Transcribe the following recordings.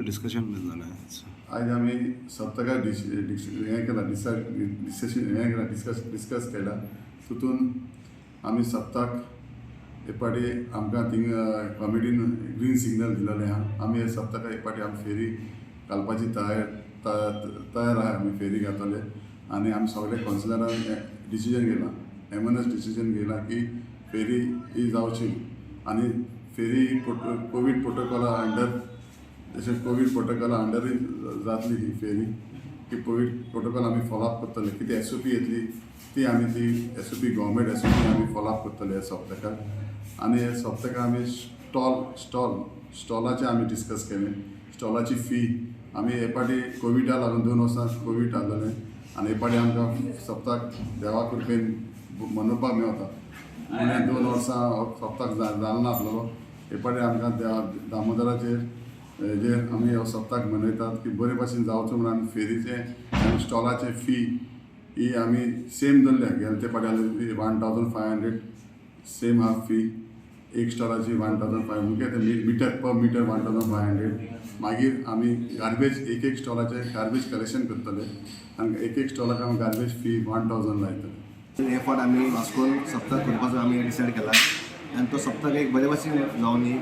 Discussion बी जालें? आयज आमी सप्तका हें केलां, डिसायड, डिसिशन हें केलां, डिस्कस केला. तितून आमी सप्ताक एक फावटी आमकां थिंगा कमिटीन ग्रीन सिग्नल दिलेलें आहा. आमी हे सप्तका एक फावटी आमी फेरी घालपाची तयार आहा. आमी फेरी घातले आनी आमी सगळे कावन्सिलरान डिसिजन घेयलां, युनॅनिमस डिसिजन घेयलां की फेरी ही जावची आनी फेरी ही कोवीड प्रोटोकॉला अंडर, जशें कोवीड प्रोटोकॉला अंडरूय जातली ही फेरी, की कोवीड प्रोटोकॉल आमी फॉलोअप करतले. कितें एसओपी येतली ती आमी ती एसओपी, गव्हर्मेंट एसओपी आमी फॉलोअप करतले ह्या सप्तकाक. आनी हे सप्तकाक आमी स्टॉल स्टॉलाचें आमी डिस्कस केलें. स्टॉलाची फी आमी हे फावटी कोविडा लागून, 2 वर्सां कोवीड आहलेलें आनी हे फावटी आमकां सप्ताक देवा कृपेन मनोवपाक मेवता. पूण हे 2 वर्सां हो सप्ताक जालो नासलेलो. हे फावटी आमकां देवा दामोदराचेर हेजेर आमी हो सप्ताक मनयतात की बरे भाशेन जावचो म्हणून आमी फेरीचें आनी स्टॉलाचें फी ही आमी सेम दवरल्या. गेले ते फावटी 1500 सेम आहा फी. एक स्टॉलाची 1500, म्हणजे ते मिटर पर मिटर 1500. मागीर आमी गार्बेज, एक एक स्टॉलाचे गार्बेज कलेक्शन करतले आनी एक एक स्टॉलाक आमी गार्बेज फी 1000 लायतले. हे फावट आमी वास्कोन सप्तक करपाचो आमी डिसायड केला आनी तो सप्तक एक बरे भाशेन जावनी.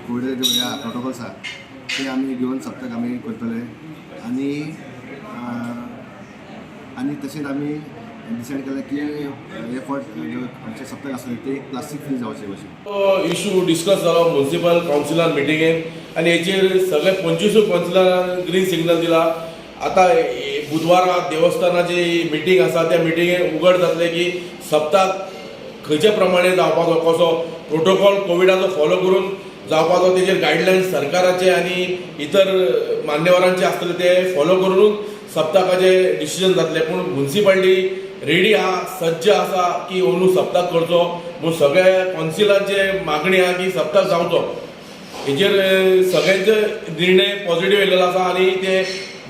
कोविडाचे जे हे प्रोटोकॉल्स आहा ते आमी घेवन सप्तक आमी करतले. आनी तशेंच आमी डिसायड केलां की हे फावट जो आमचे सप्तक आसतलें ते एक प्लास्टीक फ्री जावचे भशेन. इशू डिस्कस जालो म्युन्सिपल कावन्सिलान मिटिंगेन आनी हेचेर सगळे 25 कावन्सिलरान ग्रीन सिग्नल दिला. आतां बुधवारा देवस्थानाची मिटींग आसा. त्या मिटिंगेन उगड जातलें की सप्ताक खंयच्या प्रमाणे जावपाचो, कसो प्रोटोकॉल कोविडाचो फॉलो करून जावपाचो. तेजेर गायडलायन्स सरकाराचे आनी इतर मान्यवरांचे आसतले, ते फॉलो करून सप्तकाचे डिसिजन जातले. पूण म्युन्सिपाल्टी रेडी आहा, सज्ज आसा की अंदू सप्तक करचो म्हूण. सगळ्या कावन्सिलांचे मागणी आहा की सप्तक जावचो. हेजेर सगळ्यांचे निर्णय पॉझिटिव्ह येयलेलो आसा आनी ते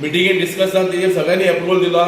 मिटिंगेन डिस्कस जावन तेजेर सगळ्यांनी एप्रुवल दिला.